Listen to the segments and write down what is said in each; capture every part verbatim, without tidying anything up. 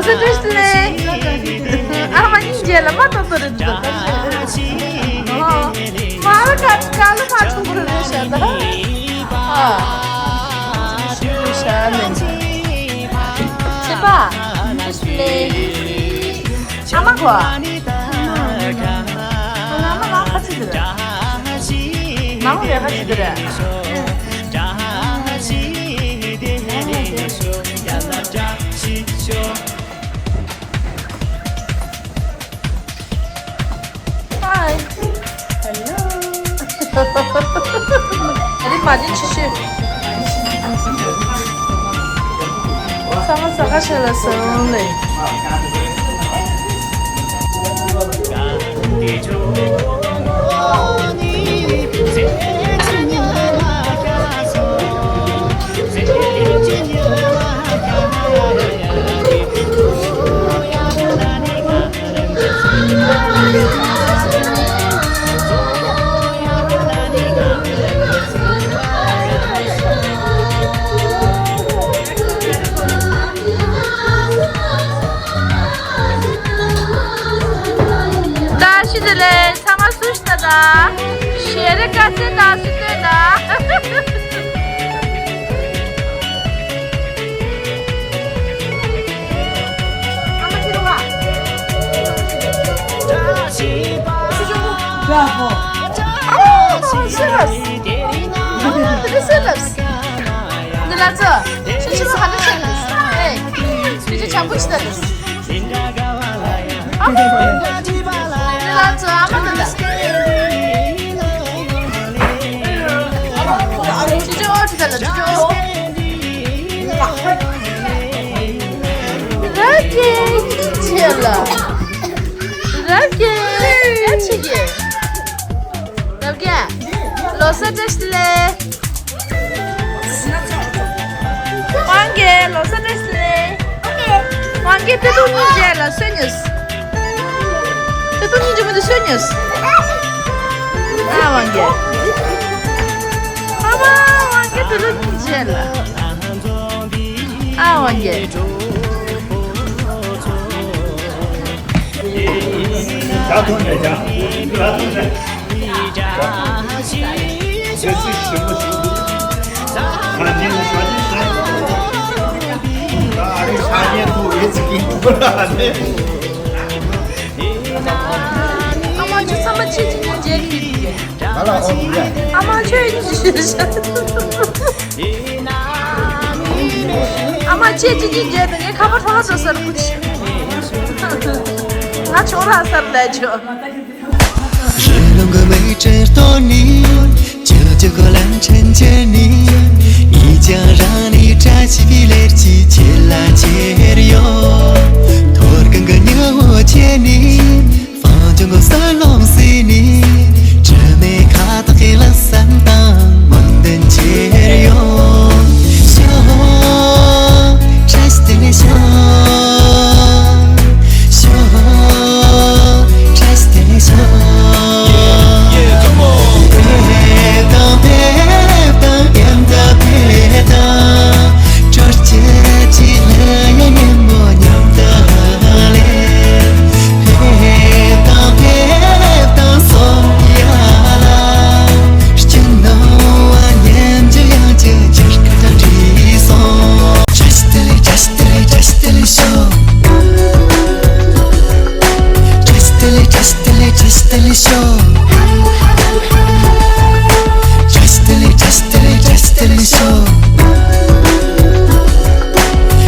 ཏུ་ཏུ་ལེ། ཨ་མ་གཉིས་རྗེས་ལ་མ་ཏོ་ཏོ་རེད་འདུག་ཨོ། མ་ལ་ཀ་ཀ་ལ་མ་ཐུག་རེད་ཤ་ད། ཨ། ཤ་ལེ། ཆེ་པ། ཏུ་ལེ། ཨ་མ་གོ། ཨ་མ་ལ་ཁ་ཆེ་དེ་རེད། མ་མོ་རེ་ཁ་ཆེ་དེ་རེད། Hi. Hello. ཨ་རི་མ་ཇི་ཆི་ཆི། ཚང་མ་ས་ཁ་ཤས་ལ་སོང་ལེ། བཀྲ་ཤིས་བདེ་ལེགས། ཚང་མ་སུ་ཞིག་ད་ད། ཞལ་རས་དཀར་ཟས་ད་སུ་སྟོན་ད། ཨ་མ་ཁྱེད་རང་ཨ། ཨ་མ་ཁྱེད་རང་ཨ། ཨ་མ་ཁྱེད་རང་ཨ། འདི་ལ་ཚོ། ཁྱེད་ཁྱེད་ལ་ཧ་ལས་ཤེས་ལ། ཨེ། ཁྱེད་ཁྱེད་བྱམས་པོ་ཞིག་ད་ལ། ཨ་མ། འདི་ལ་ཚོ་ཨ་མ་འདི་ལ། ཁྱེད་ཁྱེད་ཨོ་ཅི་ད་ལ་ཁྱེད་ཁྱེད་ཨོ། རབ་རྒྱས་ཁྱེད་ལ། རབ་རྒྱས་ཁྱེད་ཀྱི། རབ་རྒྱས། ལོ་གསར་བཀྲ་ཤིས་བདེ་ལེགས། དབང་རྒྱལ་ལོ་གསར་བཀྲ་ཤིས་བདེ་ལེགས། དབང་རྒྱལ་ད་དུང་གཉིས་རྗེས་ལ་གསོན་ཉུས། ད་དུང་གཉིས་རྗེས་མ་དུ་གསོན་ཉུས། ཨ་དབང་རྒྱལ། ཨ་མ་དབང་རྒྱལ་ད་དུང་གཉིས་རྗེས་ལ། ཨ་དབང་རྒྱལ། ད་དུང་ནས་ཀྱང་ད་དུང་ནས། ཚེ་ཚེ་ཞིམ་པོ་ཞིག་འདུག་ང་ཉིན་ལ་ཤ་ཉེ་ཤ་ཉེ། ད་ཨ་རི་ཤ་ཉེ་ཐུག་ཡེ་ཚིག་གིན་འདུག་ལ་ནི། ཨ་མ་ཁྱོད་ཚང་མ་ཁྱེད་ཀྱི་ཉིན་མཇལ་གྱི་འདུག་ང་ལ་ཨོ་ཡ། ཨ་མ་ཁྱོད་ཡིན་ཞུ་ཤ། ཨ་མ་ཁྱེད་ཀྱི་ཉིན་མཇལ་དུ་ངའི་ཁ་པར་ཁྲོ་ལ་འགྲོ་སར་ཁུ་ཆི། ང་ཆོ་ར་སར་ལས་ཆོ། རི་ལུང་གི་མིག་ཆུ་སྟོན་ནས། ཆུ་ཆུ་གོ་ལམ་ཆེན་ཆེན་ནས། ངས་ཀྱང་རང་ནས་བཀྲ་ཤིས་པའི་ལེར་གྱིས་ཁྱེད་ལ་ཁྱེར་ཡོང་། ཐོར་གང་གི་ཉི་འོད་ཆེ་ནས། ཧྥང་ཅང་གི་ས་ལོང་སྲིད་ནས། དྲི་མེད་ཁ་བཏགས་ཀྱི་ལྷ་ས་དང་མི་མཐུན་ཁྱེར་ཡོང་། ཤོག་བཀྲ་ཤིས་བདེ་ལེགས་ཤོག་ཤོག་བཀྲ་ཤིས་བདེ་ལེགས་ཤོག་ཕེབས་དང་ཕེབས་དང་ཨེམ་ད་ཕེབས་དང་། སྤྲོ་སྐྱིད་ཀྱི་ལྷ་ཡི་ཉིན་མོ་མཉམ་དུ་ལེན། ཕེབས་དང་ཕེབས་དང་སོང་ཡ་ལ། སྐྱིད་སྣང་བ་ཉིན་གཅིག་ཡང་གཅིག་གྱུར་ཁ་བྲིས་སོང་། བཀྲ་ཤིས་བདེ་ལེགས། བཀྲ་ཤིས་བདེ་ལེགས། བཀྲ་ཤིས་བདེ་ལེགས་ཤོག་བཀྲ་ཤིས་བདེ་ལེགས། བཀྲ་ཤིས་བདེ་ལེགས། བཀྲ་ཤིས་བདེ་ལེགས་ཤོག་བཀྲ་ཤིས་བདེ་ལེགས། བཀྲ་ཤིས་བདེ་ལེགས། བཀྲ་ཤིས་བདེ་ལེགས་ཤོག་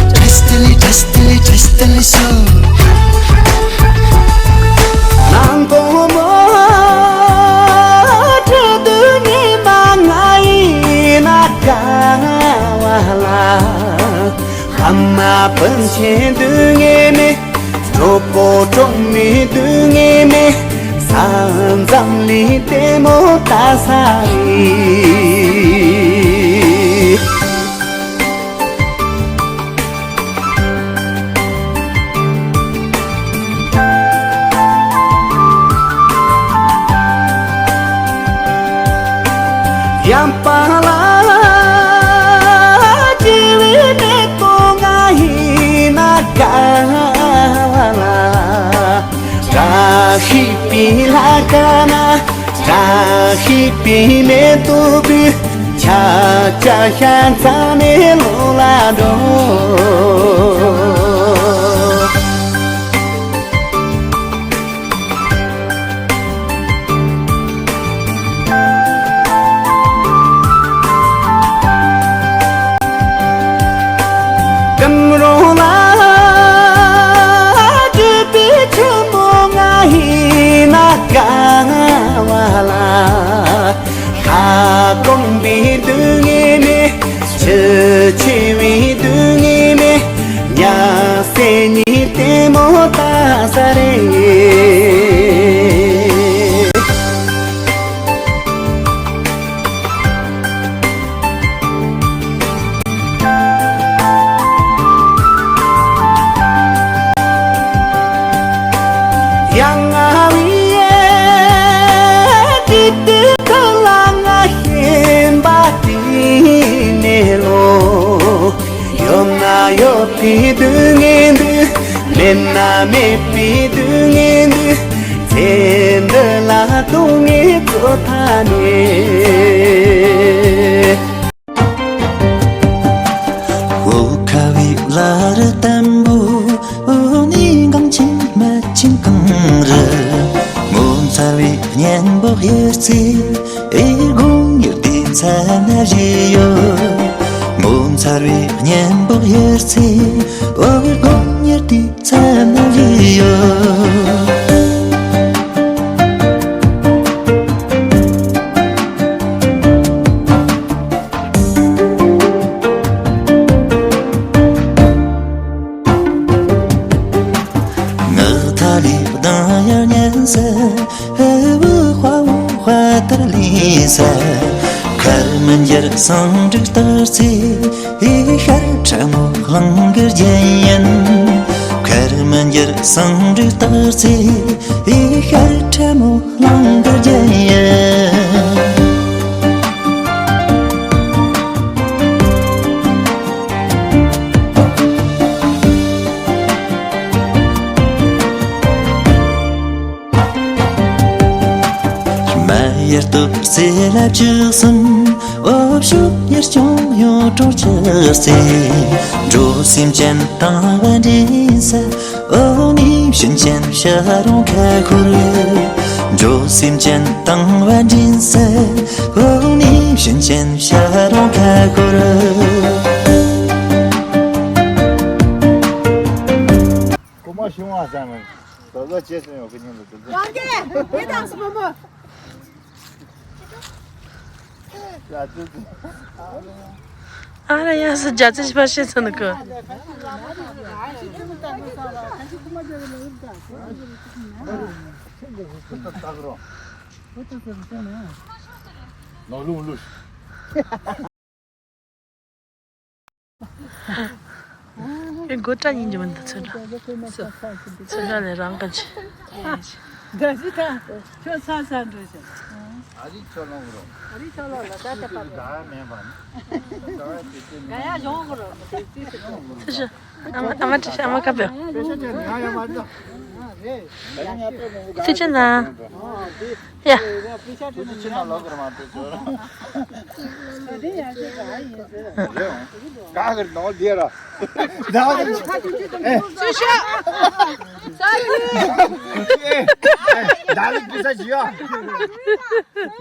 བཀྲ་ཤིས་བདེ་ལེགས། བཀྲ་ཤིས་བདེ་ལེགས། བཀྲ་ཤིས་བདེ་ལེགས་ཤོག་ནང་དོ་མོ་དྲི་དུ་ཉི་མ་ང་ཡིན་ན་དགའ་བ་ལ། ཨ་མ་སྤུན་མཆེད་འདུག་ངེས་མེད། གྲོགས་པོ་གྲོགས་མེད་འདུག་ངེས་མེད། ས་མཚམས་ལས་ལྟད་མོ་ལྟ་ས་རེད། ཡང་པ་ལ་དྲི་བའི་མེ་ཏོག་ང་ཡིན་ན་དགའ་ པའི་ལྷ་ཁང་ན། བཀྲ་ཤིས་པའི་མེ་ཏོག་འབུལ། ཆ་ཆ་ཤ་ཚ་ནས་ལོ་ལ་འགྲོ། སྐམ་རོང་ལ་སྤྲུལ་པའི་ཆུ་མོ་ང་ཡིན་ན་དགའ་བ་ལ། ཁ་སྐོམ་པའི་སྡུག་བསྔལ་མེད། ཆུ་ཆེ་བའི་སྡུག་བསྔལ་མེད། ཉ་སེ་ཉི་ལྟད་མོ་ལྟ་ས་རེད། ཡང་ང་བའི་ཡེ་ཏི་ཏི་ཏི་ལ་ང་ཤེས་པ་དེ་ནས་ལོ། ཡོད་ན་ཡོད་པའི་སྡུག་བསྔལ་འདུག་མེད་ན་མེད་པའི་སྡུག་བསྔལ་འདུག་ཚེ་འདི་ལ་སྡུག་བསྔལ་ཚོ་མཐའ་མེད། འོ་ཁ་བའི་བླ་རི་དམ་པོ། འོ་ནི་གངས་ཆེན་སྨད་ཆེན་གངས་རི། ངོ་མཚར་བའི་གཉན་པོ་གཡུ་རྩེ། ཨེ་དགུང་ཉི་ཟླའི་མཚན་ན་བཞད་ཡོད། ངོ་མཚར་བའི་གཉན་པོ་གཡུ་རྩེ། ཨེ་དགུང་ཉི་ཟླའི་མཚན་ན་བཞད་ཡོད། ངག་ཐ་ལི་གདངས་ཡར་ཉན་ས། ཧེ་བུ་དཔའ་བོ་དཔའ་དར་ལེན་ས། ཁར་མི་འགྱུར་ཟངས་དྲུག་སྟག་རྩེ། ཤར་ཁྲ་མོ་གླང་གི་རྒྱན་ཡིན། ཁར་མི་འགྱུར་ཟངས་དྲུག་སྟག་རྩེ། ཤར་ཁྲ་མོ་གླང་གི་རྒྱན་ཡིན། མ་ཡར་སྟོབས་རྩེ་ལ་བཅུ་གསུམ། འོ་ཕྱུག་ཡར་སྐྱོང་ཡོད་གྲོང་ཁྱེར་རྩེ། འགྲོ་སེམས་ཅན་དང་བ་འདྲེན་ས། འོ་ནི་ཞུན་ཅན་ཤ་རོང་ཁ་ཁུར། འགྲོ་སེམས་ཅན་དང་བ་འདྲེན་ས། འོ་ནི་ཞུན་ཅན་ཤ་རོང་ཁ་ཁུར། གོ་མ་ཤོང་བ་ཟ་མ། ད་ལྟ་བྱས་སོང་ཡོད་ཀྱི་ཉིན་ལ་དུ་རང་གི་དེ་དང་སོ་མོ། ཡ་དུ་དུ། ཨ་ར་ཡ་སི་རྒྱ་ཆེ་ཕ་ཤེས་ཚ་ནི་ཀི། ནོར་ལུང་ལུས། ཨེ་མགོ་སྐྲ་ཡིན་གྱི་མི་འདུག་ཚོན་ཁྲ། ཚོན་ཁྲ་ལས་རང་ག་ཅི། འདི་ཅི་ད་ཁྱོད་ཚ་ཚ་འགྲོ་ཤག་ཨ་རིག་ཆོ་ལོང་རོ། ཨ་རིག་ཆོ་ལོང་ལ་ད་ད་པར། ད་མེད་པ་ནི། ད་ཡ་ཡོང་གི་རོ། ཚེ་ཤི། ཨ་མ་ཨ་མ་ཏྲི་ཤ་ཨ་མ་ཀ་པེ། ཚེ་ཆེ་ན། ཡ། ག་གི་ནོ་དེ་ར། ཚེ་ཤ། ད་ལི་ཀི་ས་ཇི་ཡ།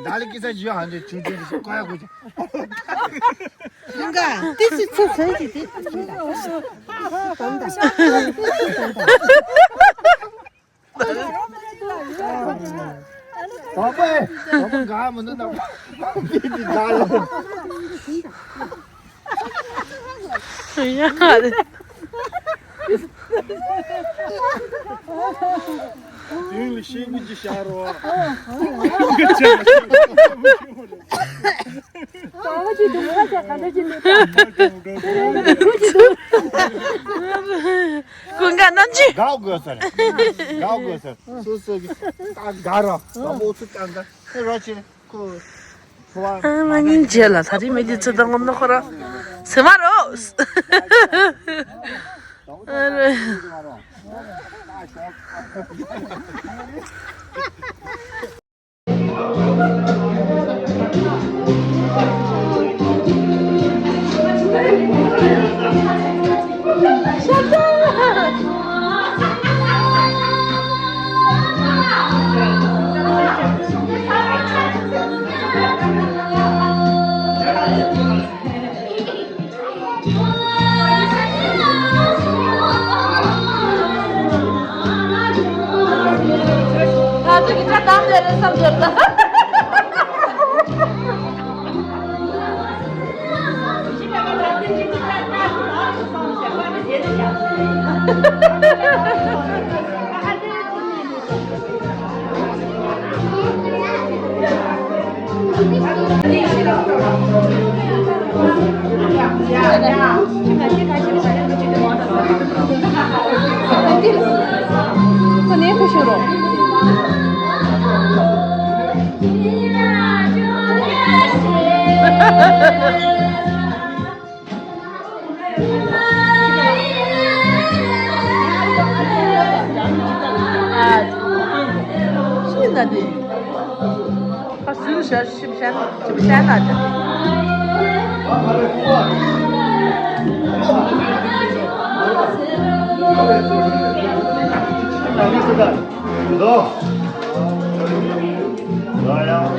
ད་ལི་ཀི་ས་ཇི་ཡ་ཧན་ཅུ་ཅུ་ཀ་ཡ་གོ་ཅི། ཡིན་ག་ཏི་སི་ཚེ་ཚེ་ཅི་ཏི། དོག་པ། དོག་པ་ག་མི་འདུག་ན། འདི་འདི་འདྲ་ལ། ཡ་རེད། དེང་ལ་ཤེས་ཀྱི་ཅི་ཤར་བ། ཨ་ཅི་དུང་ཁ་ཅག་ག་འདྲ་ཅི་མེད་པ། དེ་རིང་ལ་ཁུ་ཅི་དུང་། ཀུན་དགའ་རྣམ་འགྱུར། དགའ་དགོས་ཟེར། དགའ་དགོས་ཟེར། སོ་སོ་གི་ད་དགའ་ར། དགའ་པོ་ཚུ་ཀྱང་དགའ། ཨེ་རོ་ཆེ་ཁོ། ཨ་མ་སྙིང་རྗེ་ལ་ད་རིང་མི་འདི་ཚོ་ད་ངོམ་ན་ཁོ་རང་སེམས་མ་རོ། ཨ་རེ། ང་ཚོ་གི་ཆ་གཏམ་དེ་རེད་བསམ་འདོད་ད། ཤི་ན་དེ། ཁ་སུ་ཤ་ཤི་ཤ་ན་ཤི་ཤ་ན་དེ། ལོ། ལོ་ཡ།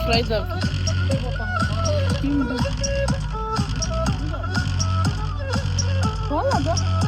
Fry the. Voilà, bah.